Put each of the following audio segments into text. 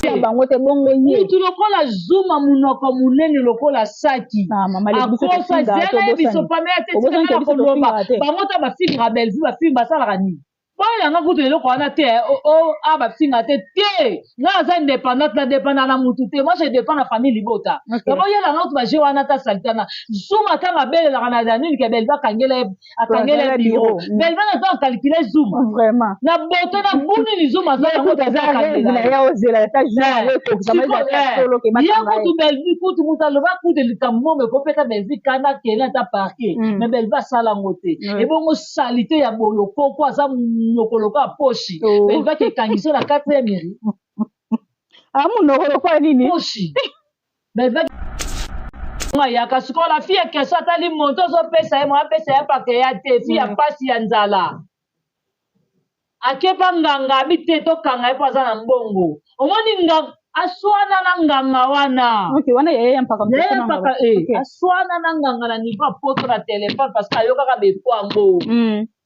Bango te, bongo ye. Mutu lokola Zuma, munoko munene lokola saki. Ah, mama leki, biso akosa tofingaka zela ye biso tobosani. Pamela te. Obosani Tikaka ke biso koloba tofingaka te. Bango ta bafingaka Bellevue, bafilme basalaka nini? Boyelanga kutu eloko wana te. O a bafinga te te. Nga aza indépendante, na dépenda na mutu te. Moi, je dépend na famille libota. Boyelanga kutu baje wana ta salitana. Zuma ntango abelelaka na nini ke Bellevue akangela ye, akangela ye bureau. Bellevue na ntango calcule Zuma Vraiment. Na boto na bunini Zuma aza yango. Kutu aza rêve na ye, ozela ata jour yango ekokisama, eza solo ke ye bakanga ye. Kutu Bellevue, kutu moto aloba kutu likambo moko ekopesa Bellevue kanda, kende ata parquet. Mais Bellevue asala yango te. Ebongo salite ya bolokoko aza monoko lokola poshi. Bellevue ake ekangiso na quatrième rue. Ah, monoko lokola nini? Poshi. Bellevue ayaka sikoyo, la fille ya question, atali moto ozopesa ye, mo apesa ye pake ya te. Fille ya pasi ya nzala, akepa nganga abi te, tokanga ye mpo aza na mbongo. Omoni nganga aswana na nganga wana. Ok, wana yaya ya mpaka. Yaya mpaka aswana na nganga na niveau ya poto na telefone, parce que ayokaka bekwango.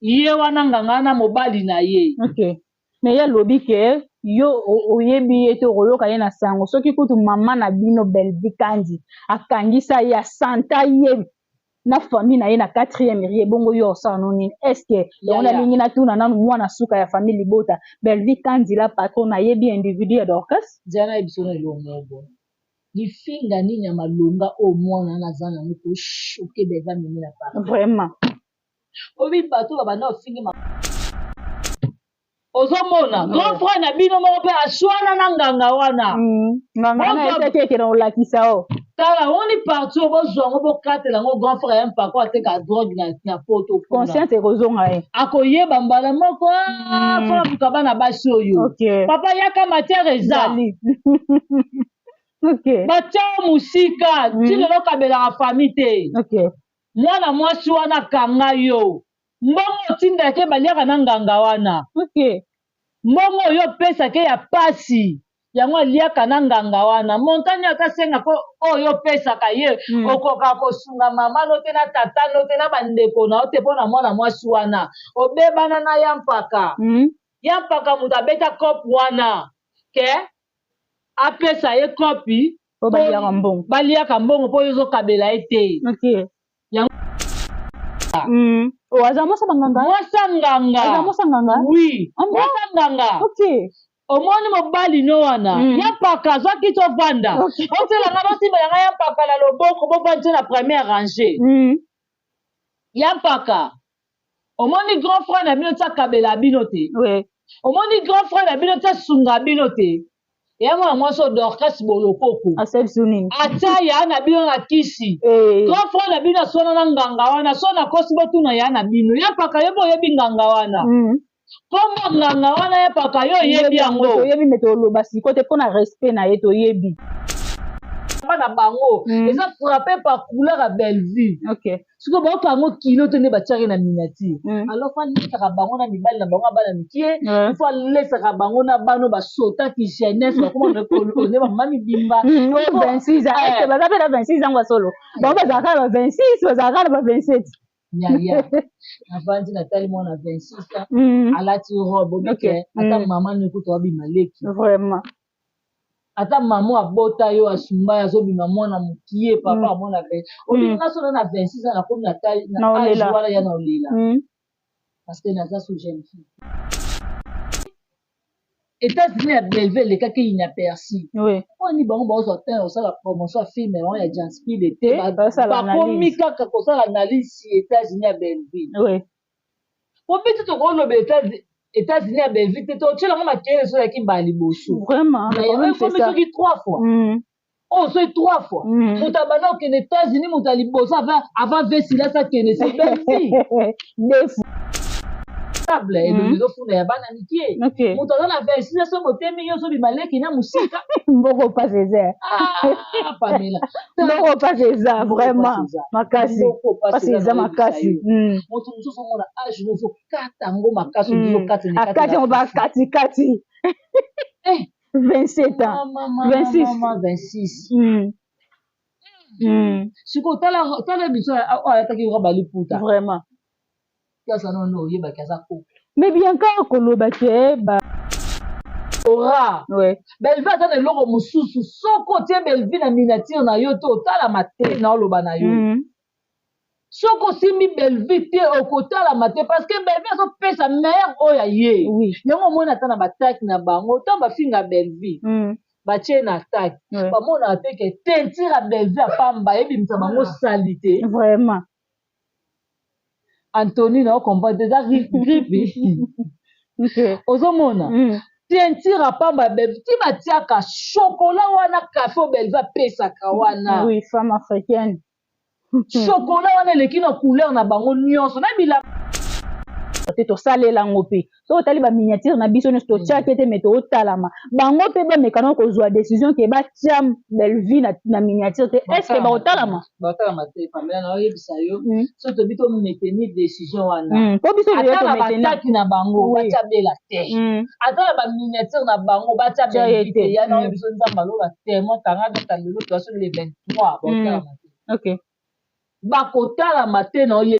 Ye wana nganga wana mobali na ye. Ok, mais ye alobi ke yo oyebi ye te, okoyoka ye na sango. Soki kutu mama na bino Bellevue Kandi akangisa ye, asanta ye na famille na ye na quatrième rue, bongo yo osala no nini? Est ce que yango nalingi natuna nanu mwana suka ya famille libota, Bellevue Kandi la patron, nayebi individu ya Dorcas. Nzela na ye biso na eloko moko, lifinga nini ya malonga oyo mwana wana aza nango kochoquer Bellevue, amemi na parquet? Vraiment. Oyebi bato babanda ofingi, ozomona grand frère na bino moko mpe aswana na nganga wana. Nganga wana etaki ekende kolakisa o. Tala, omoni parti oyo bozwa yango, bokatela yango. Grand frère ya mpako ateka drogue na poto kuna. Conscience ekozonga ye. Akoyeba mbala moko fona luka bana basi oyo. Papa yaka, matière eza. Zali. Batia yo mosika. Ti lelo okabelaka famille te. Mwana mwasi wana akanga yo mbongo otindaka, baliaka na nganga wana. Mbongo oyo opesaka ya pasi yango, aliaka na nganga wana. Montagne ata asenga ko oyo opesaka ye. Okoka kosunga mama no te, na tata no te, na bandeko na yo te, mpo na mwana mwasi wana obebana na ya mpaka. Ya mpaka moto abeta cope wana ke apesa ye kopi. Po baliaka mbongo. Baliaka mbongo mpo oyo ozokabela ye te. Oh, aza mwasi banganga. Mwasi nganga. Aza mwasi nganga. Oui. Ah bon? Mwasi nganga. Omoni mobali no wana. Ya mpaka azwaki tovanda. Otelanga, bosimbelanga ya mpaka na loboko, bovandi na première rangée. Ya mpaka, omoni grand frère na bino ti akabela bino te. Omoni grand frère na bino ti asunga bino te. Eya mwana mwasi oyo Dorcas Bolokoko. Asali biso nini? Atia ya na bino na kisi. Grand frère na bino aswana na nganga wana. So nakosi, botuna ya na bino. Ya mpaka, yo mpe oyebi nganga wana. Kombo nganga wana, ya mpaka, yo oyebi yango. Toyebi, me toloba siko te mpona respect na ye. Toyebi. Na bango eza frappé par couleur ya Bellevue. Sikoyo baoka yango kilo te nde batiaki na miniature. Alors faut alesaka bango na mibali na bango ya bana mikie. Faut alesaka bango na bano basotaki jeunesse, bakoma nde bamama mibimba. O 26 ans, est-ce que baza mpe na 26 ans? Solo bango bazalaka na ba 26, bazalaka na ba 27. Yaya, navandi, natali mwana 26 ans alati robe obike. Ata mama no ekuta wabima leki. Vraiment. Ata mama abota yo, asumba ye, azobima mwana mokie. Papa amona olinga so na 26 ans, nakomi na taille na Na age olela. wana ya na olela parce que naza sous jeune fille. États-Unis ya Bellevue elekaki inaperçu. Mponi bango bazwa temps ya kosala promotion ya film yango ya Janspeed te? Basala Bakomi analyse. kaka kosala analyse ya États-Unis ya Bellevue. Po biso tokoloba États-Unis ya Bellevue te, totiela yango makelele. So ezalaki mbala liboso. Vraiment. Na yango Quand même, c'est ekomi ça. soki trois fois. Oyo soki trois fois. Moto abanda kokende États-Unis, moto ya liboso avant Vesilasi akende, c'est Bellevue. Deux fois. Table elongi ezofunda ya bana mikie. Moto aza na 26, so botemi yo, ozobima leki na mosika. Mboko pasi eza. Ah, Pamela. Mboko pasi eza vraiment pasi eza. Makasi. Mboko pasi pasi eza, eza nayebisa makasi. yo. Moto mosusu omona age no ozokata yango makasi, ozokata. Akati yango bakatikati. 27 ans. Mama, 26. mama, 26. Sikoyo tala, tala biso oyo alataki robe ya liputa. Vraiment. Aza nono, oyebaki aza koko. Mais Bianca, koloba ke ba o ora ouais. Bellevue aza na eloko mosusu soki otie Bellevue na miniature na yo te otalama te na oloba na yo soki osimbi Bellevue te okotalama te parce que Bellevue azopesa meilleur oyo ya ye oui. Yango omoni ata na batake na bango ntango bafinga Bellevue batie na attaque bamonaka te ke teinture ya Bellevue ya pamba ebimisa bango sali te. Vraiment. Antony na ocomprendre eza grippe. Ozomona teinture ya pamba ya Bellevue ti batiaka chocolat wana, kafe oyo Bellevue apesaka wana. Oui, femme africaine. Chocolat wana eleki na couleur na bango nyonso na bilamba. Te, tosalela yango mpe soki otali baminiature na biso nyonso totiaki ete me tootalama bango mpe bamekana kozwa décision ke batia Bellevue na miniature te, est ce que bakotalama? Bakotalama te, Pamela, na oyebisa yo soki tobi tomaintenir décision wana. Mpo biso ata na bataki na bango batia Bela te, ata na baminiature na bango batia Bellevue te, ya na oyebiso Nzambe aloba témoin kanga data lelo toaso le 23, bakotalama te. Bakotalama te na oye.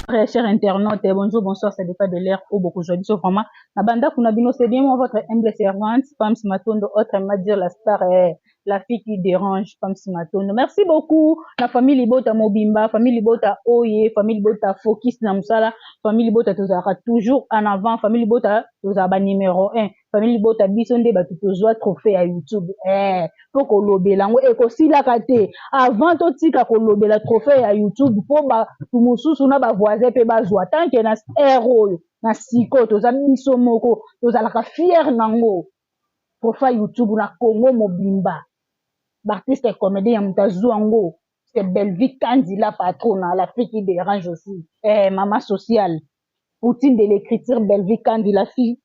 Très chers internautes, bonjour, bonsoir, ça dépend de l'heure où beaucoup de biso vraiment. Na banda kuna bino, c'est bien moi, votre humble servante, Pams Matondo, autrement dire la star, la fille qui dérange, Pams Matondo. Merci beaucoup, la famille Libota Mobimba, famille Libota Oye, famille Libota Focus na musala, famille Libota tozalaka toujours en avant, famille Libota tozalaka numéro 1, famille Libota biso nde bato tozwa trophée ya YouTube. Mpo kolobela yango ekosilaka te avant totika kolobela trophée ya YouTube mpo bato mosusu na bavoisin mpe bazwa. Tant que na ere oyo na sikoyo toza biso moko tozalaka fier nango, trophée ya YouTube na Congo mobimba, baartiste comédien ya moto azwa yango, c'est Bellevue Kandi, la patronne, la fille qui dérange aussi, mama sociale, Poutine de l'écriture, Bellevue Kandi, la fille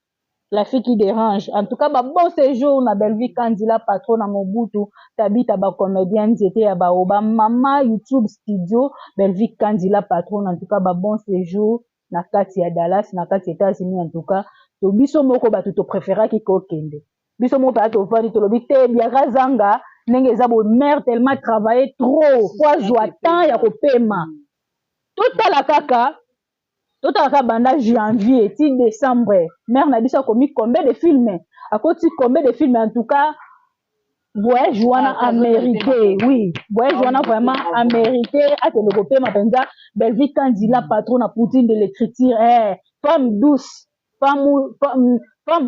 qui dérange. En tout cas, ba bon séjour na Bellevue Kandi, la patronne, na Mobutu Tabita, ba comédien nzete ya baoba, mama YouTube studio, Bellevue Kandi, la patronne. En tout cas, ba bon séjour na kati ya Dallas, na kati ya États-Unis. En tout cas, to biso moko bato topréféraki kokende, biso moko mpenza tovandi tolobi te biaka zanga ndenge eza boye, mare tellement travailler trop po azwa temps ya kopema. Totala kaka, totala kaka banda janvier ti décembre, mare na biso akomi combien de films, akoti combien de films. En tout cas, voyage wana amérité, oui, voyage wana vraiment amérité, akende kopema mpenza. Bellevue Kandi, la patronne na Poutine de l'écriture, femme douce, femme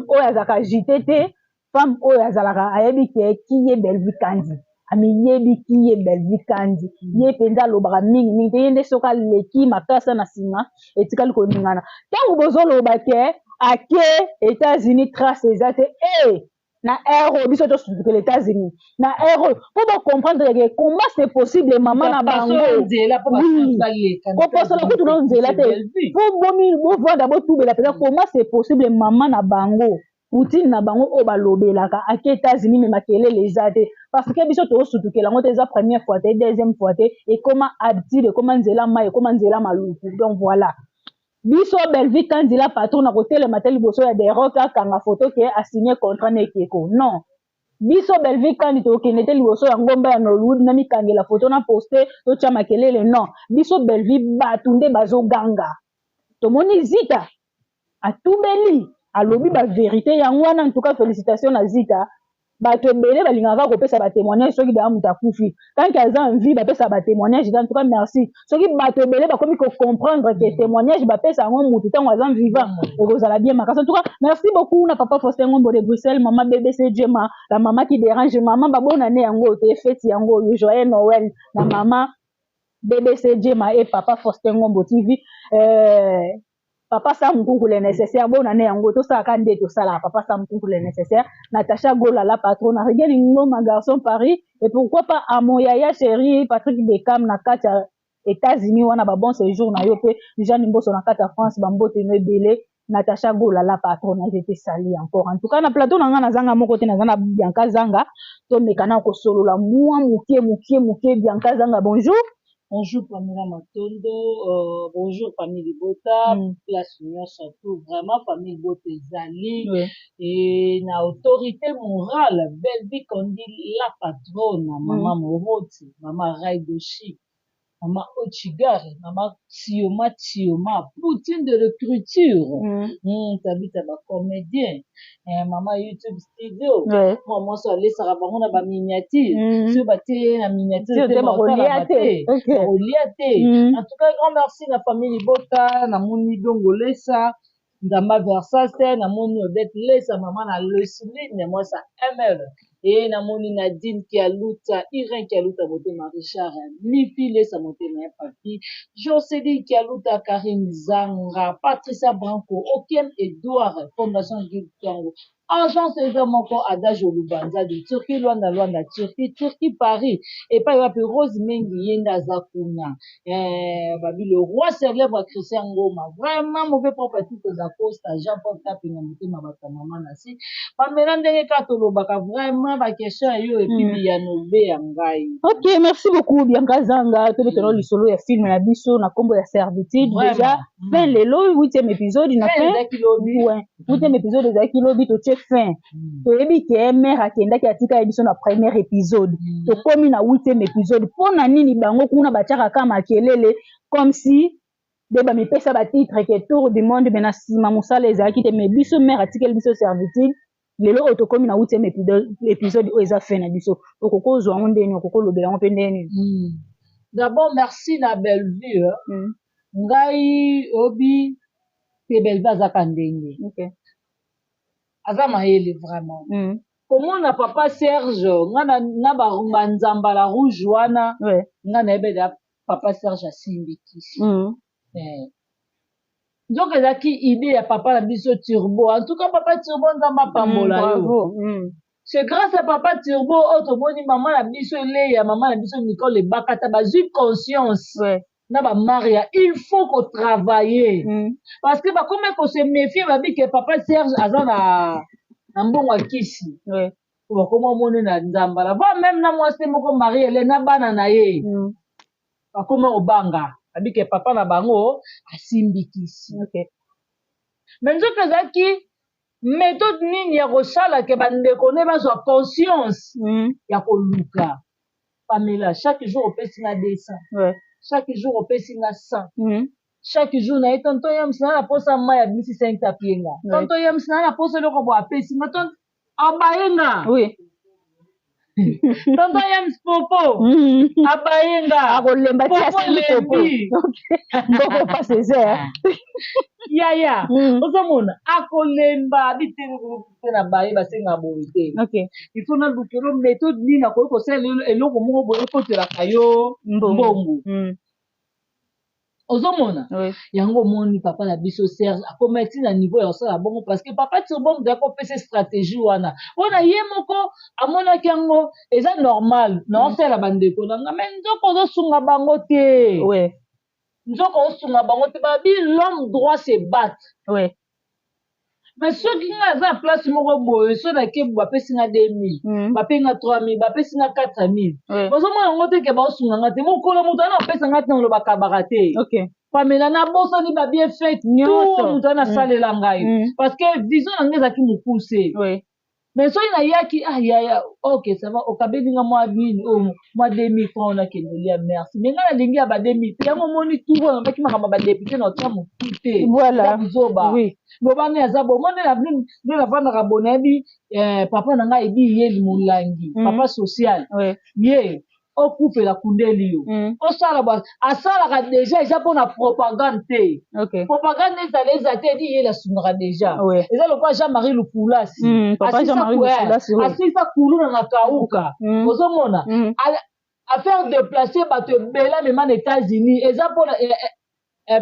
oyo azalaka agité te, femme oyo azalaka ayebi ke ki ye Bellevue Kandi, amiyebi ki ye Bellevue Kandi, ye mpenza alobaka mingimingi te, ye nde soki aleki makasa na nsima etikali koningana. Ntango bozoloba ke ake États-Unis, trace eza te e na ere oyo biso tosutukela États-Unis na ere oyo mpo bocomprendre ke comment c'est possible mama na bango koposola kutu na nzela te mpo bomi bovanda botubela mpenza. Comment c'est possible mama na bango, Poutine na bango oyo balobelaka, ake États-Unis me makelele eza te? Parce que biso tosutukela yango te, eza première fois te, deuxième fois te, ekoma habitude, ekoma nzela mai, ekoma nzela maluku. Donc voilà, biso Bellevue Kandi, la patronne, na kotelema te liboso ya Derock akanga foto ke asigne contrat na ekeko, non. Biso Bellevue Kandi tokende te liboso ya ngomba ya Nollywood na mikangela foto na poste totya makelele, non. Biso Bellevue, bato nde bazoganga, tomoni Zita atubeli, alobi bavérité yango wana. En tout cas, félicitation na Zita. Bato ebele balingaka kaka kopesa ba témoignage soki deya moto akufi. Tant que aza en vie, bapesa ba témoignage. En tout cas, merci. Soki bato ebele bakomi kocomprendre ke témoignage bapesa yango motu ntango aza vivant, ekozala bien makasi. En tout cas, merci beaucoup na papa Faustin Ngombo de Bruxelles, mama BBC Jema, la mama qui dérange, mama babonane yango te, fête yango oyo. Joyeux Noël na mama BBC Jema et papa Faustin Ngombo TV. Papa Sam Nkunku le nécessaire, bonane yango, tosalaka nde tosalaka. Papa Sam Nkunku le nécessaire, Natacha Gola la patronne, Rigeni Ngoma garçon Paris, et pourquoi pas à mon yaya chéri Patrick Bekam na kati ya États-Unis wana, ba bon séjour na yo. Mpe Jeanne Mboso na kati ya France, bambote no ebele. Natacha Gola la patronne, je te salue encore. En tout cas, na plateau na nga nazanga moko te, naza na Bianca Zanga. Tomeka na kosolola mwa moke moke moke. Bianca Zanga, bonjour. Bonjour Pamela Matondo, bonjour famille Libota, place nyonso tout, vraiment famille Libota ezali et na autorité morale Belvi Kondi la patronne, mama Moroti, mama Raidoshi, mama Ochigare, mama Tioma Tioma, Poutine de l'écriture, Tabita ba comédien, mama YouTube studio, mwa mwasi alesaka bango na baminiature, soki batie na miniature te, bakolia te. Bakolia te. En tout cas, grand merci na famille Libota. Namoni Dongo Lesa, Nzamba Versase, namoni Odette Lesa, mama na Leseline, mwasi ya ML, e namoni Nadine Kialuta, Irene Kialuta, motema Richard, Mifi Lesa, motema ya Papi, Jocelyn Kialuta, Karine Zanga, Patricia Branco, Okem Edouard, Fondation Guide Tango, agence eza moko, Adage Olubanza de Turquie, Lwanda, Lwanda Turquie, Turquie Paris, epai wapi Rose Mengi ye nde aza kuna, babi le roi célèbre Christian Ngoma, vraiment mauvais propre titre d'Acosta, Jean Paul Kapinga, motema bato ya mama na si Pamela. Ndenge kaka tolobaka, vraiment baquestion ya yo epi biyano be ya ngai. Ok, merci beaucoup Bianca Zanga. Tobetana lisolo ya film na biso na nkombo ya Servitude. Déjà fin lelo, huitième épisode na fin. Ouais, huitième épisode ezalaki lobi, totie fin. Toyebi ke mare akendaki, atika ye biso na premier épisode. Tokomi na huitième épisode. Mpo na nini bango kuna batiaka ka makelele comme si nde bamipesa batitre ke tour du monde, me na nsima mosala ezalaki te? Mais biso mare atikeli biso servitude. Lelo oyo tokómi na huitième épisode oyo eza fin na biso. Okoki kozwa yango ndeni? Okoki olobela yango mpe ndeni? D'abord, merci na Bellevue. Ngai obi te, Bellevue azaka ndenge aza mayele vraiment. Komona papa Serge, nga na banzamba la rouge wana, nga nayebela papa Serge asimbi kisi. Nzoka ezalaki idée ya papa na biso Turbo. En tout cas, papa Turbo, Nzambe apambola yo. C'est grâce à papa Turbo oyo tomoni mama na biso Eleya, mama na biso Nicole Ebakata bazwi conscience na bamaria, il faut kotravailler, parce que bakomi kose méfier, babi ke papa Serge aza na mbongo ya kisi. Bakoma omoni na nzambala, voire même na mwasi moko Marie Helene na bana na ye, bakoma kobanga, babi ke papa na bango asimbi kisi. Mais nzoka ezalaki méthode nini ya kosala ke bandeko ne bazwa conscience ya koluka. Pamela, chaque jour opesi nga 200, chaque jour opesi nga 100, chaque jour na ye tonton Yams na posa mai, abimisi 5 apie nga, tonton Yams na posa eloko bo, apesi nga, abaye nga, tonton Yams popo, abaye nga. Akolemba ti Popo asimbi popo. Elembi. Mboko pa Césaire. Yaya, ozomona akolemba abi te te, na baye basenga boye te. Il faut nalukelo méthode nini akoki kosala eloko moko boye ekotelaka yo mbongo. Mbongo. Ozomona yango, omoni papa na biso Serge akoma ti na niveau ya kosala bongo, parce que papa Turbo moto akopesa stratégie wana mpona ye moko amonaki yango eza normal na osala bandeko na nga, mais nzoko ozosunga bango te. Nzoko osunga bango te. Babi l'homme droit se battre. Mais soki nga aza na place moko boye, so nake, bapesi nga 2000, bape nga 3000, bapesi nga 4000, bazomona yango te ke baosunga nga te. Mokolo moto wana apesa nga te, na olobaka baka te. Pamela, nabosani babienfait Nyonso. tout moto wana asalela ngai, parce que vision na ngai ezalaki mokuse. Mais soki nayaki, ah yaya, ok, ça va, okabeli nga mwa nini oyo, mwa 2000 francs, nakende olia, merci. Mais ngai nalingi ya ba 2000 te. Yango omoni, tour oyo nabaki makambo ya badéputé na otia motu te. Zoba. Loba nde aza bo mo nde navandaka bo, nayebi papa na ngai Edi Yeli Molangi, papa social. Ye okufela kundeli yo, osala asalaka déjà, eza mpona propagande te. Propagande ezala eza te. Edi Yeli asungaka déjà. Eza lokola Jean Marie Lukulasi, asilisa kuluna na Kauka. Ozomona, affaire déplacer bato ebele, amema na États-Unis, eza mpona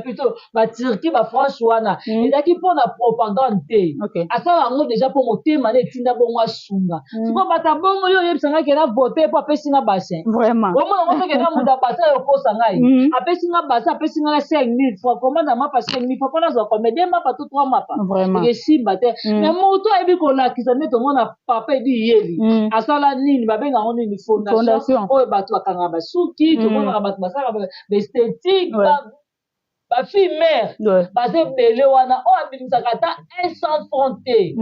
plutôt baTurquie, baFrance wana, ezalaki mpona propagande te. Asala yango déjà mpo motema na etinda bongo, asunga. Sikoyo bato bongo, yo oyebisa ngai ke na vote mpo apesi nga bassin. Omona ngo soki na moto ya bassin oyo okosa ngai, apesi nga bassin, apesi nga na 5000 francs, commande ya mapa 5000 francs, mpona azwa combien? Deux mapa to trois mapa, esimba te. Mais moto ayebi kolakisa nde tomona papa Edi Yeli asala nini, babenga yango nini, fondation oyo bato bakangaka basuki. Tomonaka bato basalaka baesthétique, bafille mère baza ebele wana oyo abimisaka ata un cent franc te.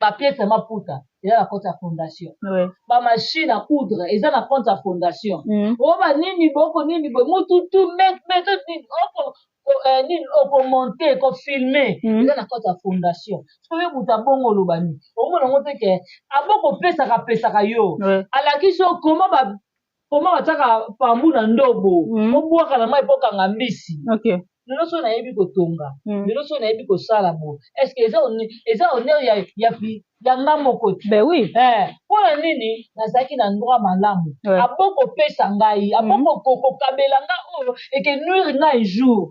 Bapièce ya maputa eza na compte ya fondation, bamachine à coudre eza na compte ya fondation, oyo banini boko nini boye, mututu méthode nini oko nini okomonter, kofilmer, eza na compte ya fondation. Soki oyo moto abongo oloba nini, omona yango te ke aboko pesaka yo, alakisi yo koma batiaka pambu na ndobo, obwaka na mai mpo okanga mbisi. Lelo so nayebi kotonga, lelo so nayebi kosala bo, est ce que eza honneur ya nga moko te? Ben oui. Mpona nini nazalaki na endroit malamu, abokopesa ngai, aboko kokabela nga oyo eke nuire ngai un jour.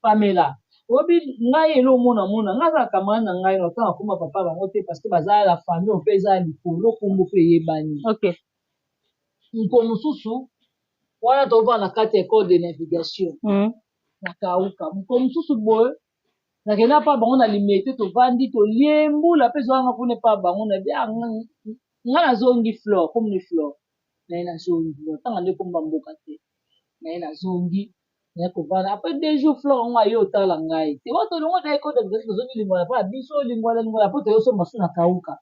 Pamela, oyebi ngai elo omona mona ngai aza camarade na ngai na ntango akoma papa bango te, parce que baza la famille mpe eza ya likolo, kombo mpe eyebani. Moko mosusu wana tovanda na kati ya école de navigation na Kauka. Moko mosusu boye nakenda mpa bango na Limete, tovandi, tolie mbula mpe ezwanga kuna epa bango na bi nga nazongi Flore, komoni Flore naye nazongi ntanga nde komba mboka te, naye nazongi, naye kovanda. Après 2 jours, Flore yango aye otala ngai te wa tolongo na école de navigation, tozongi Lingwala mpo na biso Lingwala, Lingwala mpo toyosomba su na Kauka.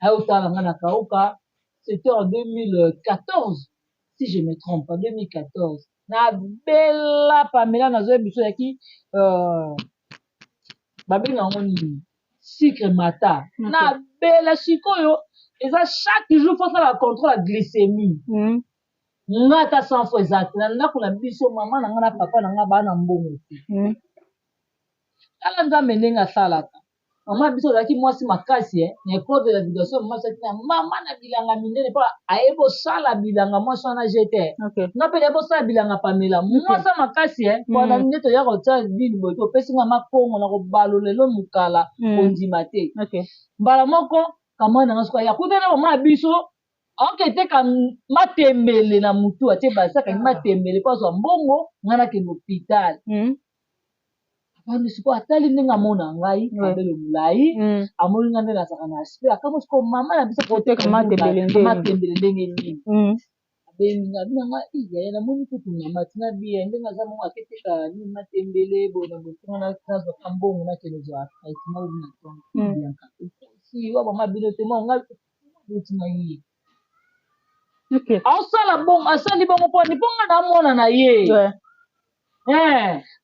Aye otala ngai na Kauka, c'était en 2014 si je me trompe pas, 2014. Nabela, Pamela, nazoyebi biso yaki babenga yango nini, sucre mata. Nabela sikoyo, eza chaque jour faut osala contrôle ya glycémie. Nga ata 100 fois eza te na ndako na biso. Mama na nga na papa na nga baa na mbongo te. Tala Nzambe ndenge asalaka. Mama biso azalaki mwasi makasi na école de navigation. Mama azalaki na mama na bilanga minene mpo ayebi osala bilanga, mwasi wana jete. Nga mpe nayebi osala bilanga, Pamela, mwasi ya makasi mpona nde toya kotia nini boye, topesi nga makongo na kobalola elo mokala. Kondima te. Mbala moko kamwana nanga soki aya kutana mama ya biso, aoke teka matembele na mutu, atie basi, akangi matembele mpo azwa mbongo, ngai nakende hôpital. Avandi sikoyo, atali ndenge amona ngai, kabelo molai, amoni ngai nde nazalaka na aspect, akamwi sikoyo mama na biso Koteka matembele ndenge. Matembele ndenge nini? Abengi nga, abi na nga: "Yaya, namoni kutu mama tina biya ndenge aza mongo, aketeka nini, matembele boye na boye, ntinga nazwaka mbongo, nakende ozwa traitement oyo na ntongo." Bianca si wa mama bino te mo nga botina ye. Aosala bongo, asali bongo mponi mpo nga namona na ye.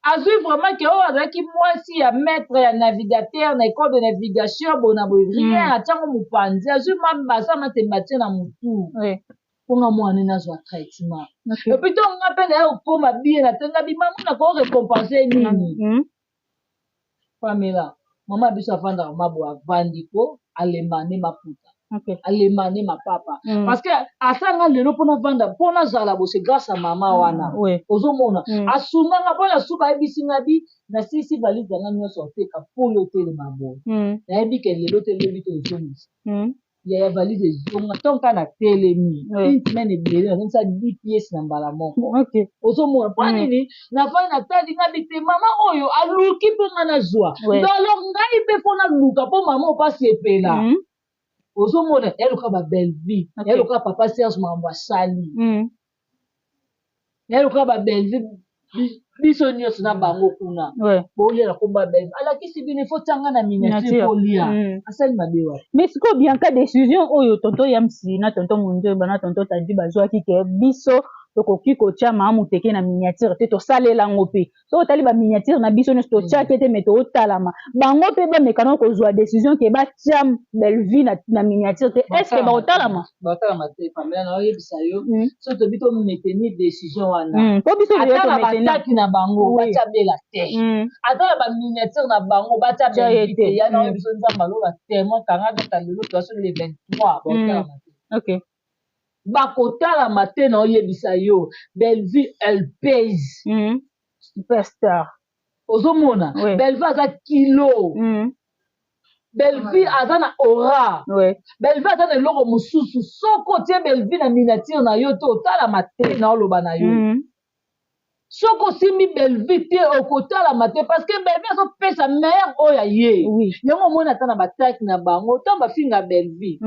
Azwi vraiment ke oyo azalaki mwasi ya maître ya navigateur na école de navigation boye na boye, rien, atiango mopanzi, azwi basa matembe, atie na motu mponga mwana nazwa traitement. Et puis ntongo nga mpe naye kokóma bien, natenga bimama na korécompense nini. Pamela, mama biso avandaka mabo, avandi ko alemba nde maputa, alemba nde mapapa, parce que asanga lelo mpona vanda, mpona azala bo, c'est grâce à mama wana. Ozomona, asunganga mpona suka, ayebisi nga bi nasilisi valise yanga nyonso oteka mpo yo otelema boye. Nayebi ke lelo te, lobi te ozongisa. Yaya, valise ezonga ntongo na telemi, une semaine ebele nazongisa 10 pièces na mbala moko. Ozomona mpo nini nafandi, natali nga bi te mama oyo aluki mpo nga nazwa. Donc alors ngai mpe mpo naluka mpo mama opasi epela. Ozomona, eluka babelle vie, eluka papa Serge, makambo asali, eluka babelle vie. Biso nyonso na bango kuna bolia na kombo ya Bellevue. Alakisi bino il faut tia nga na miniature po olia. Asali mabe wapi? Mais sikoyo Bianca decision oyo tonton Yamsi na tonton Munjoba na tonton Taddy bazwaki ke biso tokoki kotia maa muteke na miniature te, tosalela yango pe. Soki otali ba miniature na biso nyonso totiaki te mais totalama. Bango pe bameka nano kozwa decision ke batia Bellevue na miniature te. Est ce que bakotalama? Bakotalama te Pamela, naoyebisa yo. Soki tobi to maintenir decision wana. Po biso ata na bataki na bango batia Bella te. Ata na ba miniature na bango batia Bellevue te. Ya naoyebisa yo Nzambe aloba témoin kanga date ya lelo toza soki le 23 bakotalama te. Bakotalama te naoyebisa yo Bellevue elle pèse. Superstar. Ozomona Bellevue aza kilo. Bellevue aza na aura. Bellevue aza na eloko mosusu. Soki otie Bellevue na miniature na yo te otalama te na oloba na yo. Soki osimbi Bellevue te okotalama te parce que Bellevue azopesa meilleur oyo ya ye. Yango omoni ata na batake na bango ntango bafinga Bellevue.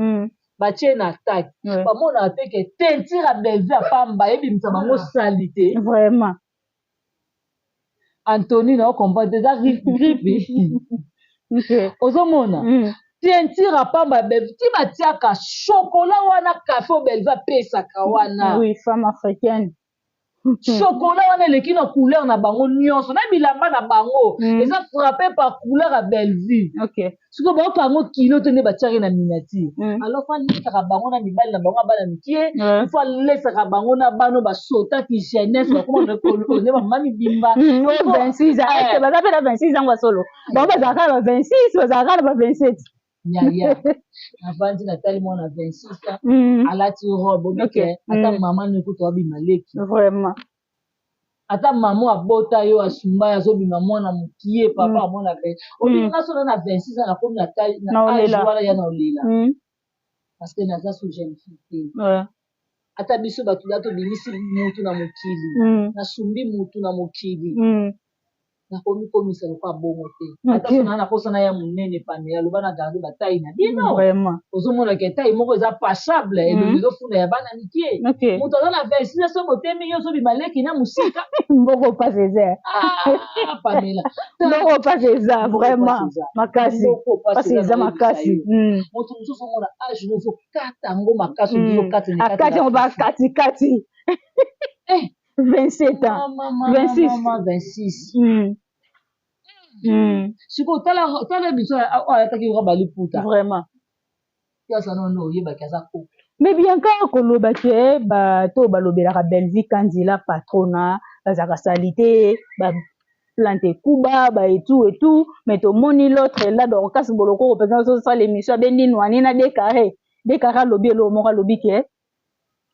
Batie na attaque. Bamonaka te ke teinture ya Bellevue ya pamba ebimisa bango salite. Vraiment. Anthony na comprendre eza grippe. Ozomona teinture ya pamba ya Bellevue ti batiaka chocolat wana café oyo Bellevue apesaka wana. Oui, femme africaine. Chocolat wana eleki na couleur na bango nyonso na bilamba na bango eza frappé par couleur ya Bellevue. Sikoyo bayoka yango kilo te nde batiaki na miniature. Alors faut alesaka bango na mibali na bango ya bana mike, faut alesaka bango na bano basotaki jeunesse bakoma nde bamama mibimba. 26 ans, est-ce que baza pe na 26 ans solo? Bango bazalaka na ba 26, bazalaka na ba 27. Yaya, navandi natali mwana 26 ans, alati robe, obike, ata mama ne kutu abima leki. Vraiment. Ata mama abota yo asumba ya azobima mwana mokie, papa amona 20. Obimi nga solo na 26 ans, nakomi na taille, na âge wana ya na olela. Parce que naza sous jeune fille te. Ata biso bato da tobimisi mutu na mokili, nasumbi mutu na mokili. Nakomi komisa lokola bongo te. Ata so na naposana ya monene Pamela, loba na garder ba taille na bino. Vraiment. Ozomona ke taille moko eza passable, elongi ezofunda ya bana mike. Moto aza na 26 ans, soki botemi yo ozobima leki na mosika. Mboko pasi eza. Ah, Pamela. Mboko pasi eza, vraiment. Makasi. Pasi eza makasi. Moto mosusu omona âge no ozokata yango makasi, ozokata na kati. Akati yango ba kati kati. 27 ans. Mama, 26. mama, 26. Sikoyo, tala biso, oyo alataki robe ya liputa. Vraiment. Aza nono oyebaki aza koko. Mais Bianca koloba ke bato balobelaka Bellevue Kandila patrona bazalaka salité, ba plante ekuba, ba et tout et tout, mais tomoni l'autre là Dorcas Boloko mpenza azosala émission abendi nwani na Décarré. Décarré alobi eloko moko, alobi ke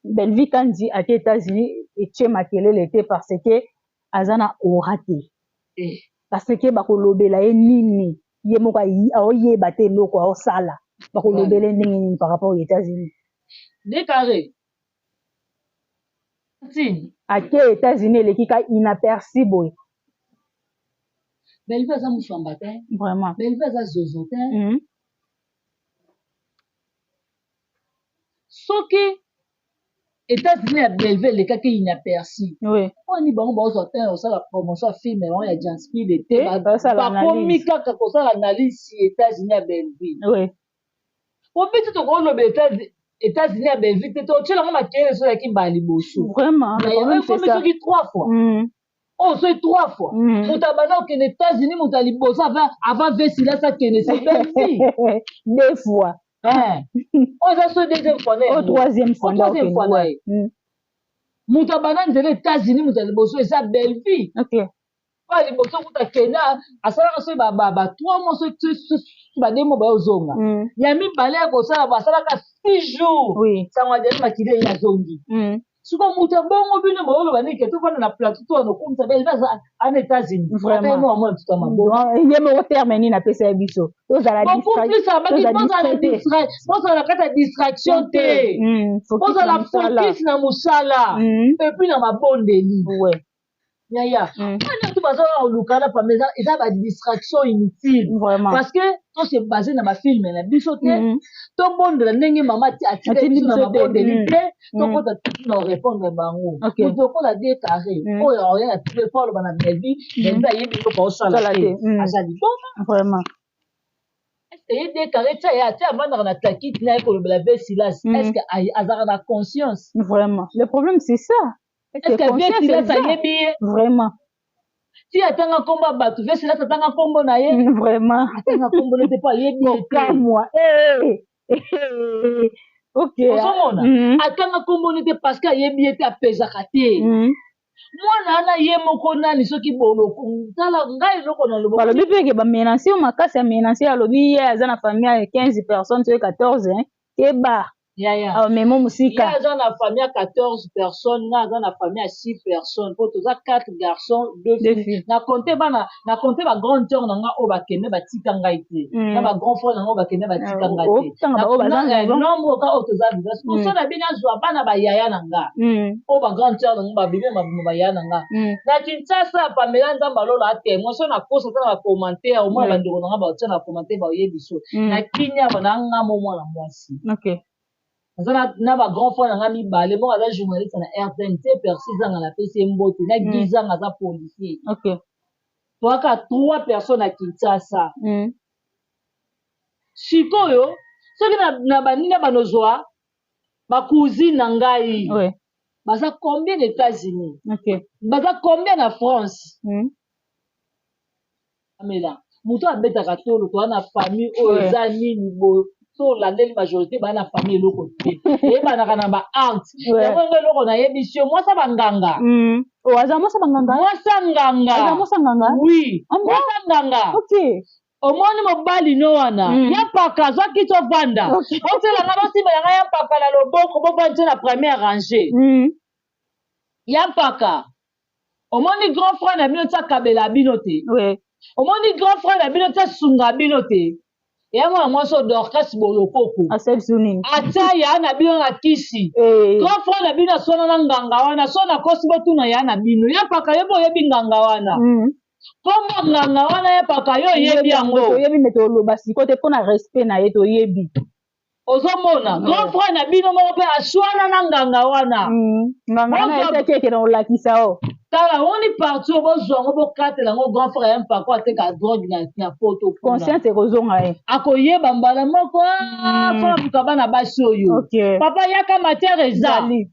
Bellevue Kandi ake États-Unis etie makelele te parce que aza na aura te. Parce que bakolobela ye nini, ye moko aoyeba te eloko aosala, bakolobela ye ndenge nini par rapport aux États-Unis. Décarré. Tine. Ake États-Unis eleki ka inaperçu boye. Bellevue aza moswamba te. Vraiment. Bellevue aza zozo te. Soki États-Unis ya Bellevue elekaki inaperçu. Poni bango bazwa temps ya kosala promotion ya film bango ya Janspeed te, bakomi kaka kosala analyse ya États-Unis ya Bellevue. Po biso tokoloba États-Unis ya Bellevue te, totiela yango makelele soki ezalaki mbala liboso. Vraiment. Mais yango ekomi soki 3 fois. Oh, soki 3 fois. Moto abanda kokende États-Unis, moto ya liboso avant Vesilas akende, c'est Bellevue. 2 fois. Oh, eza so deuxième fois na ye. Oh, troisième fois. Oh, troisième fois na ye. Moto abanda nzela États-Unis, moto ya liboso eza Bellevue. Oyo liboso kuta akenda, asalaka soki ba 3 mois, soki ba 2 mois bayozonga. Ya mibale ya kosala, basalaka 6 jours. Sango ya Diane Makili ye azongi. Sikoyo moto ya bongo bino boyoloba nini ke tovanda na plateau to wana okumisa Bellevue aza ana États-Unis. Vraiment. Ata ye moko amona tuta maboko. Ye moko terme nini apesa ye biso? Tozala Beaucoup plus abaki, tozala bozala distrait te. distrait, bozala na kati ya distraction te. Focus Bozala na mosala. focus na mosala. Et puis na mabondeli. Yaya. Wana to tu baza koluka na pamba, eza ba distraction inutile. Vraiment. Parce que to se base na ba film na biso te, tobondela ndenge mama atika Atindi biso na biso te. mabondeli te. Tokota na répondre bango. Moto okola de carré oyo aoya na tv po aloba na Belvi, Belvi ayebi eloko aosala Osala te. te. Aza liboma. Vraiment. Est-ce ye de carré tia ye atia avandaka na takiti na ye kolobela ve Silas, est ce que azalaka na conscience? Vraiment, le problème, c'est ça. Est ce que ve Silas ayebi ye? Vraiment. Ti atanga nkombo ya bato, ve Silas atanga nkombo na ye. Vraiment. Atanga nkombo na ye te mpo ayebi ye te. Kokamwa. Eh, ok. Ozomona, atanga nkombo na ye te parce que ayebi ye te, apezaka te. Mwana wana ye moko nani soki boloko, tala ngai eloko na lobo. Balobi mpe ke bamenace yo makasi, amenace, alobi ye aza na famille ya 15 personnes soki 14, hein. Keba. Yaya. Amemo ye mosika. Aza na famille ya 14 personnes, nga aza na famille ya 6 personnes, po toza 4 garçons, 2 Deux filles. filles. Na compte bana, na compte bagrande sœur na nga oyo bakende batika ngai te, na bagrand frère na nga oyo bakende batika ngai te. Otanga baoyo baza vivant. Nombre ka oyo toza vivant poso na bino, azwa bana bayaya na nga, oyo bagrande sœur na nga, babebe mabima bayaya na nga na Kinshasa. Pamela, Nzambe alola atémoin, so nakosa ata na bacommentaire omona, bandeko na nga baotia na commentaire, baoyebi so na kinia na nga mo mwana mwasi. Naza na bagrand frère na nga mibale. Moko aza journaliste na RTNT, Percy Zanga, napesi ye mbote, na Guy Zanga, aza policier. Toyaka trois personnes na Kinshasa. Sikoyo soki na banini banozwa bacousine na ngai, baza combien na États-Unis? Baza combien na France? Amela moto abetaka tolo, toza na famille oyo eza nini boye, so olandeli majorité baa na famille eloko te, eyebanaka na baarte. Yango ngo eloko nayebisi yo, mwasa banganga. Oh, aza mwasa banganga? Mwasa nganga. Aza mwasa nganga? Oui. Ah bon? Mwasa nganga. Omoni mobali no wana, ya mpaka azwaki ti ovanda, otielanga, bosimbela ngai ya mpaka na loboko, bovandi te na première rangée. Ya mpaka, omoni grand frère na bino ti akabela bino te? Omoni grand frère na bino ti asunga bino te? Eya mwana mwasi oyo Dorcas Bolokoko. Asali biso nini? Atia ya na bino na kisi. Grand frère na bino aswana na nganga wana, so nakosi botuna ya na bino. Ya mpaka, yo mpe oyebi nganga wana, kombo nganga wana, ya mpaka, yo oyebi yango. Toyebi, me toloba sikoyo te mpona respect na ye, toyebi. Ozomona, grand frère na bino moko mpe aswana na nganga wana. Nganga wana ayebaki eke na kolakisa o. Tala, omoni parti oyo, bozwa yango, bokatela yango. Grand frère ya mpako ateka drogue na Poto kuna. Conscience ekozonga ye. Akoyeba mbala moko. Fona luka bana basi oyo. Papa yaka, matière eza. Ezali.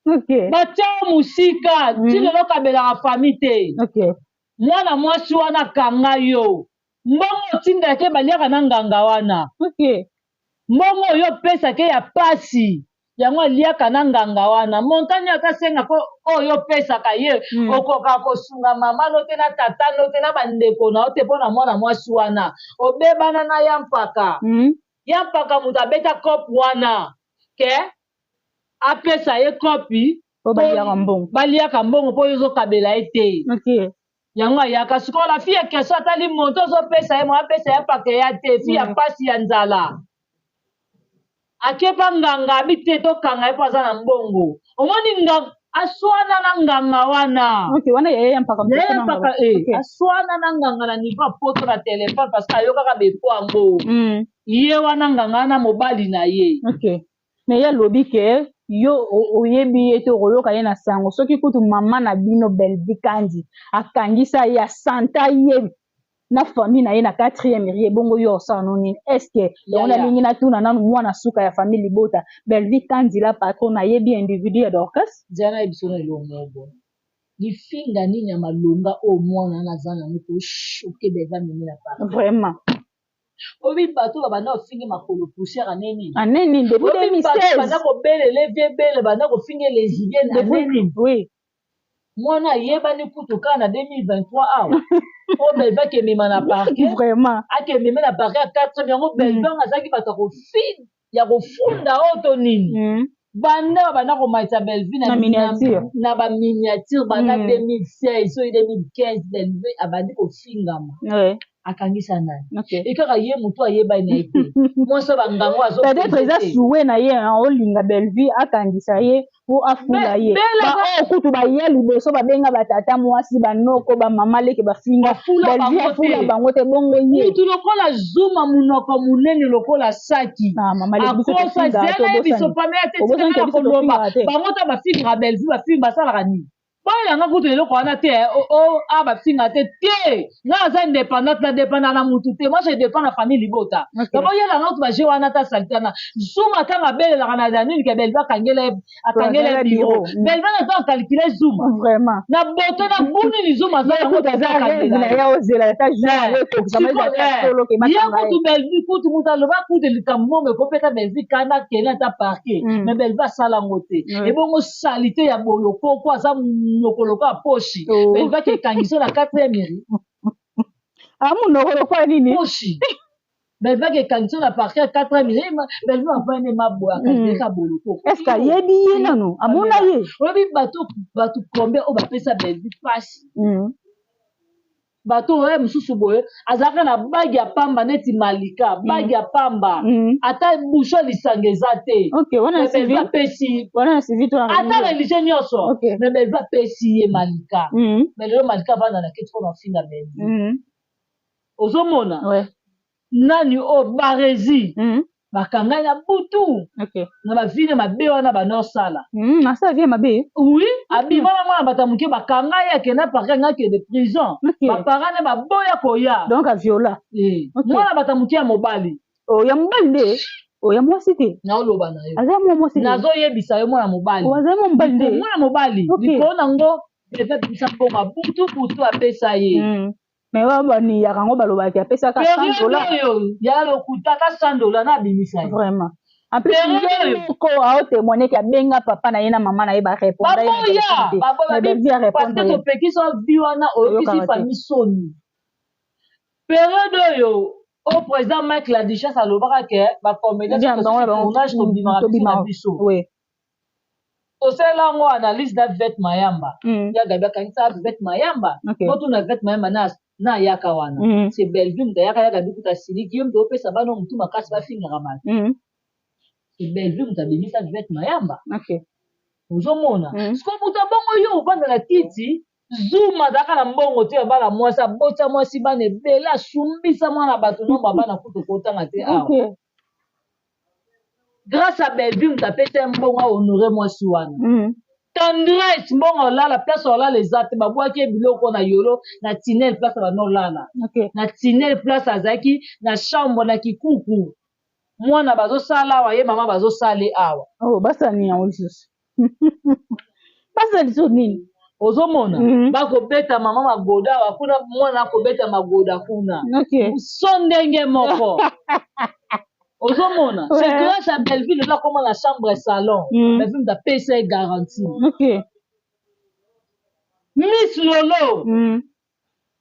Batia yo mosika, ti lelo kabelaka famille te. Mwana mwasi wana akanga yo, mbongo otindaka ye baliaka na nganga wana. Mbongo oyo opesaka ye ya pasi, yango aliaka na nganga wana. Montagne ata asenga ko oyo opesaka ye, okoka kosunga mama no te, na tata no te, na bandeko na yo te, mpo na mwana mwasi wana obebana na ya mpaka. Ya mpaka moto abeta cope wana ke apesa ye kopi. Po baliaka mbongo. Baliaka mbongo mpo oyo ozokabela ye te. Yango ayaka sikoyo, la fille ya question, atali moto ozopesa ye, mo apesa ye mpaka ya te, fille ya pasi ya nzala, akepa nganga abi te, tokanga ye mpo aza na mbongo. Omoni nganga aswana na nganga wana. Ok, wana yaya ya mpaka. Yaya mpaka aswana na nganga na niveau ya Poto na telefone, parce que ayokaka befo yango. Ye wana nganga wana mobali na ye. Ok, mais ye alobi ke yo oyebi ye te, okoyoka ye na sango soki kutu mama na bino Belvi Kandi akangisa ye, asanta ye na famille na ye na quatrième rie, bongo yo osala no nini? Est ce que yango nalingi natuna nanu, mwana suka ya famille libota, Belvi Kandi la patron, nayebi individu ya Dorcas. Nzela nayebi so na eloko moko, lifinga nini ya malonga oyo mwana wana aza nango kochoquer Belvi amemi na parti? Vraiment. Oyebi bato babanda kofinge makolo poussière aneni? Aneni depuis 2016. Banda kobelele vie bele, banda kofinge lesbienne aneni? Oui. Mwana ayebani kutu kaka na 2023 awa oyo Belvi akemema na parquet. Vraiment. Akememe na parquet ya 4 yango. Belvi yango azalaki bato ya kofi ya kofunda oyo to nini. Banda babanda komatisa Belvi na miniature. Na baminiature, banda 2016 soki 2015, Belvi abandi kofingama. Akangisa nani? Okay. E kaka ye motu ayebani na ye te, mwasi ya bangango azo Peut-être eza souhait na ye, olinga Bellevue akangisa ye po afula ye. Baoyo kutu baya liboso, babenga batata mwasi, banoko, bamama leke, bafinga Bellevue, afula bango te. Bongo ye Mutu lokola Zuma, monoko monene lokola saki. Akosa zela ye biso pamela te, tikala koloba bango ta bafingaka Bellevue. Bafinga, basalaka nini? Boyelanga kutu eloko wana te. A bafinga te te, nga aza indépendante, na dépenda na mutu te. Moi, je dépend na famille libota. Boyelanga kutu baje wana ta salite wana. Zuma ntango abelelaka na nini ke Bellevue akangela, akangela bureau, Bellevue na ntango calcule Zuma. Vraiment. Na boto na bunini Zuma aza yango. Ye kutu Bellevue kutu mutu aloba kutu likambo mongo ekopesa Bellevue kanda, akende ata parquet, mais Bellevue asala yango te. Ebongo salite ya bolokoko, aza monoko lokola poshi. Bellevue ake ekangiso na quatrième ri. Amonoko lokola nini? Poshi. Bellevue ake ekangiso na parquet ya quatrième ri. Bellevue avandi maboya, akangeka bolokoko. Est ce que ayebi ye nano? Amona ye? Oyebi bato combien oyo bapesa Bellevue mpasi? Bato oyo mosusu boye azalaka na bague ya pamba neti Malika, bague ya pamba, ata bouchon lisanga eza te. Apesi ata religion nyonso, mais Bellevue apesi ye Malika. Mais lelo Malika avanda na keti mpona ofinga Bellevue. Ozomona nani oyo Barezi bakangai na butu na bavine mabe wana banosala. Asala vie mabe? Oui, abima na mwana bato ya moke, bakanga ye, akenda parquet, anga akende prison, baparent ne baboya koya. Donc aviola? Mwana bato ya moke ya mobali. Oh, ya mobali nde? Oh, ya mwasi te? Naoloba na yo. Aza mwa mwasi? Nazoyebisa yo, mwana mobali. Azali mwa mobali nde? Mwana mobali. Likolo nango eza bimisa mbongo butu butu, apesa ye. Mais oyo baniyaka yango, balobaki apesaka 100 $. Oyo ya lokuta ka 100 $ na abimisa ye. Vraiment, en plus ye moko aotémoigne ke abenga papa na ye na mama na ye, barépondre. Baboya, parce que topekisa vi wana, oyokisi famille soni. Période oyo o président Mike la Duchesse alobaka ke bacomédien, tournage, tobimaka biso na biso, tosala yango analyse na Vet Mayamba. Ya Gabi akangisa Vet Mayamba. Otuna Vet Mayamba na ayaka wana, c'est Bellevue moto ayaka. Ya Gabi kuta asiliki, yo moto opesa bana motu makasi, bafingaka bato. C'est Bellevue moto abimisa Vet Mayamba. Ozomona siko moto abongo yo ovanda na kiti. Zuma azalaka na mbongo te ya bana mwasi, abota mwasi, bana ebele, asumbisa mwana bato nomba bana kutu kotanga te awa. Grâce à Bellevue moto apesa ye mbongo ahonore mwasi wana. Tendresse, mbongo olala, place olala eza te, babwaki ye biloko na yolo na tinel, place bana olala na tinel, place azalaki na chambre na kikuku. Mwana bazosala awa, ye mama bazosala ye awa. Oh, basala nini yango lisusu? Basala lisusu nini? Ozomona, bakobeta mama magoda awa kuna, mwana akobeta magoda kuna. So ndenge moko ozomona, c'est grâce à Bellevue lelo akoma na chambre salon. Bellevue moto apesa ye garantie. Miss Lolo,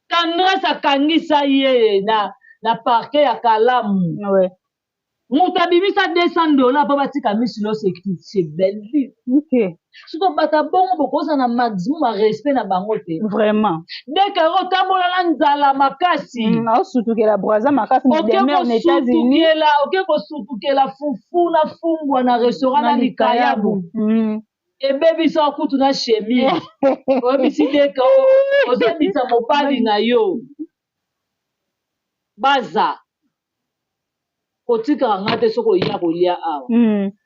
Tendresse akangisa ye na parquet ya Kalamu. Moto abimisa 200 $ mpo batika Miss Lolo, c'est Bellevue. Soki bato bongo bokozala na maximum ya respect na bango te. Vraiment. Deke otambola na nzala makasi. Aosutukela Braza makasi. Oke kosutukela fufu na fumbwa na restaurant na likayabu, ebebisa kutu na chemise. Oyebisi deke ozobisa mobali na yo baza kotikaka nga te soki oya kolia awa.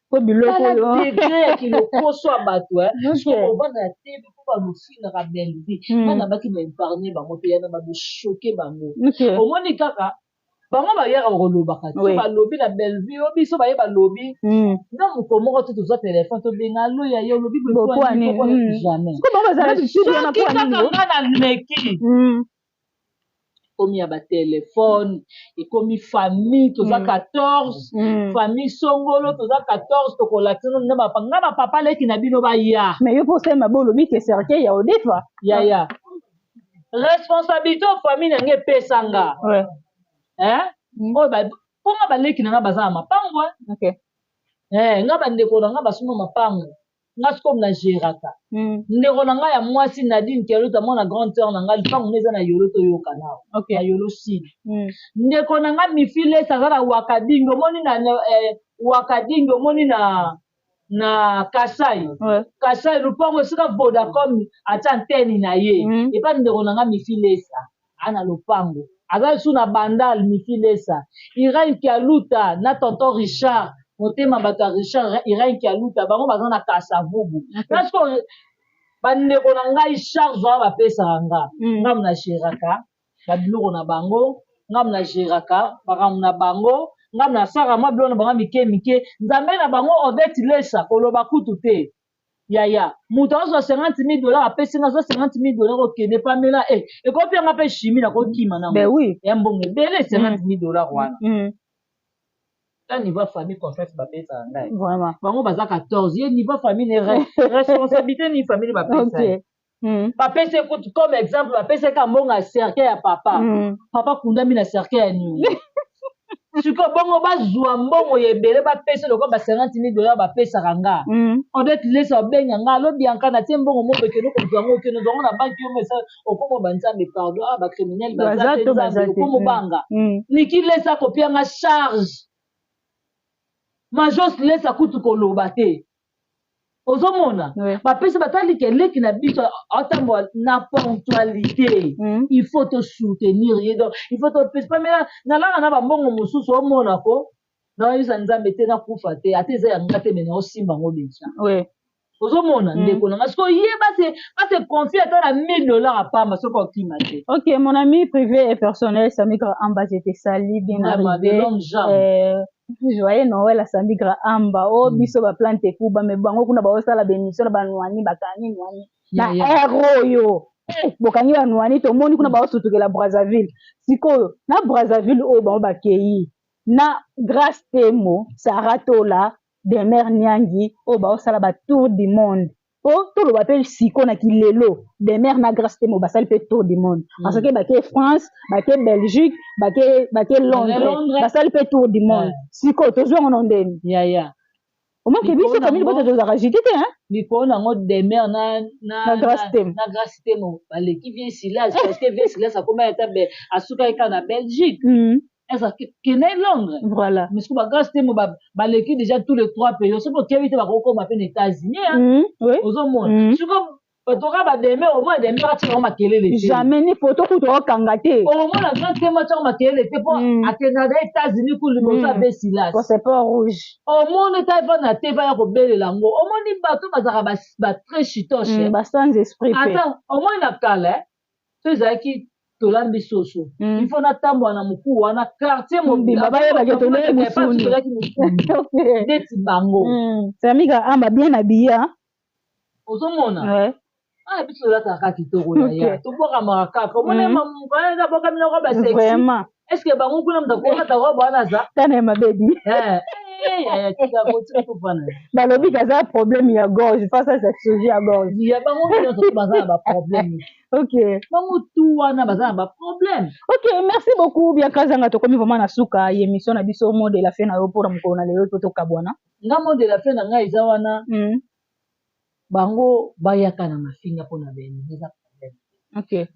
Po biloko oyo degré ya kilokoso ya bato, soki ovanda na TV mpo balofingaka Bellevue, nga nabaki na épargne bango mpe yana badochoke bango. Omoni kaka bango bayaka kolobaka te, balobi na Bellevue oyo biso baye balobi na moko moko te. Tozwa telefone, tobenga: "Alo ya ye, olobi jamais." Soki kaka nga na leki, ekomi ya batelefone, ekomi famille, toza 14, famille songolo, toza 14, tokolakisa nga bapapa leki na bino baya. Mais yo mpo osali mabe, olobi ke cercueil ya odefa. Yaya, responsabilité oyo famille na nga epesanga oyo, mpo nga baleki na nga baza na mapango, nga bandeko na nga basomba mapango. Nga sikoyo na geraka ndeko na ngai ya mwasi Nadine Kialuta, mwana grande sœur na ngai, lupango nde eza na Yolo, toyoka nao na Yolo Sud. Ndeko na ngai Mifi Lesa aza na Wakadingi, omoni na Wakadingi, omoni na Kasai. Kasai, lupango esika Vodacom atia antenne na ye. Epa ndeko na ngai Mifi Lesa aa na lopango, aza lisusu na Bandal. Mifi Lesa, Irene Kialuta na tonton Richard, motema bato ya Richard, Irene Kialuta, bango baza na Kasavubu. Na sikoyo bandeko na ngai, charge wana bapesaka nga, ngambo na geraka babiloko na bango, ngambo na geraka makambo na bango, ngambo nasalaka mwa biloko na bango mike mike. Nzambe na bango Odette Lesa, koloba kutu te. Yaya, moto azwa 50 000 $, apesi nga, azwa 50 000 $, okende pamela e ekopianga mpe chimi, nakokima nango. Ben oui. Ya mbongo ebele, 50 000 $ wana. Ta niveau ya famille, confiance bapesaka ngai. Bango baza 14, ye niveau famille ne responsabilité ni famille bapesa ye. Bapesi kutu comme exemple, bapesaka mbongo ya cercueil ya papa. Papa kundami na cercueil ya niongo. Sikoyo bongo bazwa mbongo ya ebele, bapesa lokola ba 50 000 $ bapesaka nga. Odette Lesa obenga nga, alo Bianca, natie mbongo moko, ekende kozwa yango, okende ozwa yango na banki yo mesa okoma banzambe, pardon, ah, bacriminel baza te, nzambe okoma obanga. Niki Lesa akopianga charge, Majos Lesa kutu koloba te. Ozomona, bapesi, batali ke leki na biso atambola na ponctualité, il faut to soutenir ye. Donc il faut topesi pamela. Nalala na bambongo mosusu, omona ko naoyebisa Nzambe te, nakufa te, ata eza yanga te, me naosimba yango deja. Ozomona, ndeko na nga, sikoyo ye base confie ata na 1000 $ apamba, soki okima te. Ok, mon ami privé et personnel Samigra Amba, je te salue, bien arrivé. Joyeux Noël à Samigra Amba. O biso ba plante kuba, mais bango kuna baosala bémission na banwani, bakangi nwani na air oyo bokangi banwani. Tomoni kuna baosutukela Brazzaville. Sikoyo na Brazzaville oyo bango bakei na Grâce Temo, Sara Tola, Demer Niangi, oyo baosala batour du monde. Po toloba mpe siko na kilelo, Demer na Grâce Temo basali mpe tour du monde, parce que bake France, bake Belgique, bake Londres, basali mpe tour du monde. Sikoyo tozwi yango na ndeni. Yaya. Omake biso famille bote tozalaka jité te, hein. Likolo nango Demer na na Grâce Temo. Na Grâce Temo baleki vie Silas, parce que vie Silas akoma ata asukaki kaka na Belgique, kende Londres. Voilà. Mais sikoyo bagrâce Temo baleki déjà tous les trois pays. Soki okebi te, bakokoma mpe na États-Unis. Ozomona, sikoyo toka bademe, omona Deme atikaka makelele te. Jamais, ni photo kutu okanga te. Omona Grâce Temo atiaka makelele te, mpo akendaka na États-Unis ku liboso abe Silas. Passeport rouge. Omoni ta evanda te, baya kobelela yango. Omoni bato bazalaka batrès chitoche. Basans esprit. Ata omoni na kala, so ezalaki tolambi soso, il faut natambola na moku wana, quartier mobimba bayebake tolee musuni. Tolaki mosuni neti bango. Samika Amba bien habillé. Ozomona, ah, biso tolataka kitoko na ya, tobwakamaka kaka. Omoni eza bwakami na robe sexy. Vraiment. Est ce que bango kuna moto akolata robe wana aza? Tana ya mabedi. Tika tofana. Balobi kaza problème ya gorge, face à chirurgie ya gorge. Ya bango nyonso to baza na baproblème. Bango tu wana baza na baproblème. Ok, merci beaucoup Bianca Zanga. Tokomi vraiment na suka ya émission na biso. Mot de la fin na yo mpona mokolo na lelo to tokabwana. Nga, mot de la fin na ngai eza wana. Bango bayaka na mafinga mpona bene, eza problème.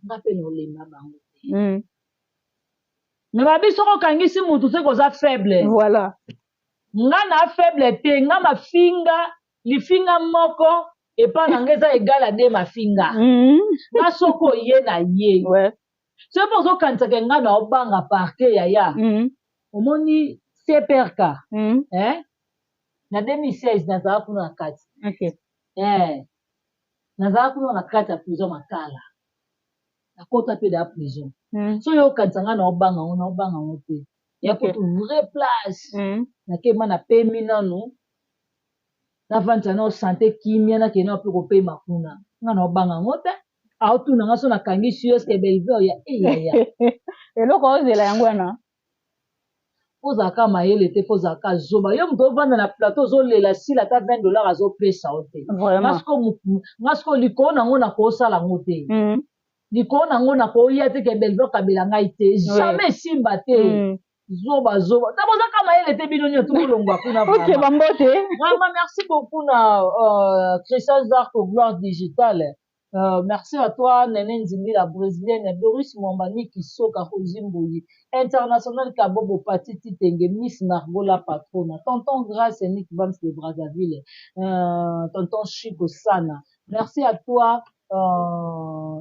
Nga mpe nolemba bango te. Me babi soki okangisi mutu, soki oza faible. Nga na faible te. Nga mafinga, lifinga moko epa na nga eza égal à deux mafinga. Nga soki oye na ye, soki mpo ozokanisaka nga na obanga parquet, yaya. Omoni CPRK, eh? Na 2016 nazala kuna na kati. Eh, nazala kuna na kati ya prison Makala, nakota mpe da prison. So oyo okanisa nga na obanga ngo, na obanga ngo te. Ya kutu vraie place. Nakema, napemi nanu, navandisa nao sante kimia, nakende nao mpe kopema kuna. Nga na obanga ngo te. Aotuna nga so nakangisi yo, eske Bellevue oya eyaya? Eloko ozela yango wana. Ozalaka mayele te, mpo ozalaka zoba. Yo moto ovanda na plateau, ozolela Sila, ata 20 $ azopesa yo te. Nga sikoyo likolo nango nakosala yango te. Likolo nango nakoya te ke Bellevue akabela ngai te, jamais, esimba te. Zoba zoba. Na bozaka mayele te bino nyoso bolongwa kuna vraiment. Ok bambote. Vraiment merci beaucoup na Christian Zarco Gloire Digitale. Merci à toi Nene Nzimbi la brésilienne, Doris Mwamba, Niki Soka, Rosie Mboyi, International Kabobo, Pati Titenge, Miss Margot la patrona, Tonton Grace et Nick Vance de Brazzaville, Tonton Chico Sana. Merci à toi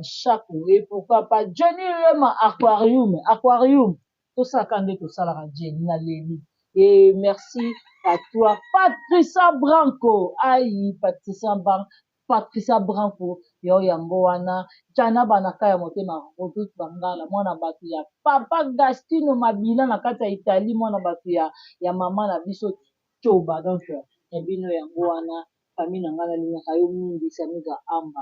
Chaco et pourquoi pas Johnny Lema Aquarium, Aquarium. Tosalaka nde tosalaka Jenny na leli. Et merci à toi Patricia Branco. Aïe Patricia Branco. Patricia Branco yo yango wana Jana Banaka ya motema Rodrigue Bangala mwana bato ya Papa Gastino Mabila na kati ya Italie mwana bato ya mama na biso Choba donc ya bino yango wana famille na ngai nalingaka yo mingi Samiga Amba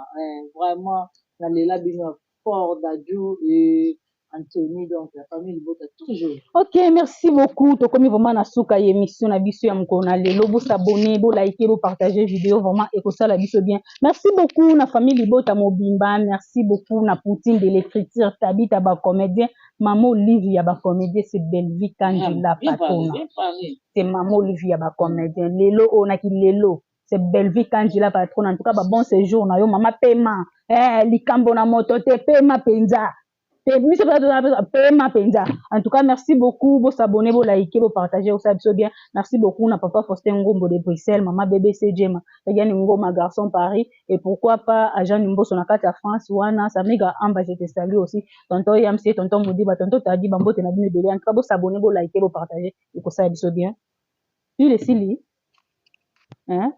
vraiment nalela bino fort Dadju et Anthony donc la famille libota toujours. Ok, merci beaucoup. Tokomi vraiment na suka ya émission na biso ya mokolo na lelo. Bo s'abonner, bo liker, bo partager vidéo vraiment ekosala biso bien. Merci beaucoup na famille libota mobimba. Merci beaucoup na Poutine de l'écriture, Tabita ba comédien, Maman Olive ya ba comédien, c'est Bellevue Kandila Patona. C'est Maman Olive ya ba comédien. Lelo onaki lelo. C'est Bellevue Kandila Patrona. En tout cas, ba bon séjour na yo, mama pema. Eh, likambo na moto te pema penza. Biso pema penza. En tout cas, merci beaucoup. Bo s'abonner, bo liker, bo partager, osala biso bien. Merci beaucoup na papa Faustin Ngombo de Bruxelles, mama BBC Jema, Regan Ngoma garçon Paris et pourquoi pas agent Mboso na kati ya France wana Samiga Amba, je te salue aussi. Tonton Yamsi, tonton Modiba, tonton Tadi bambote na bino ebele. En tout cas, bo s'abonner, bo liker, bo partager, ekosala biso bien. Pile esili. Hein?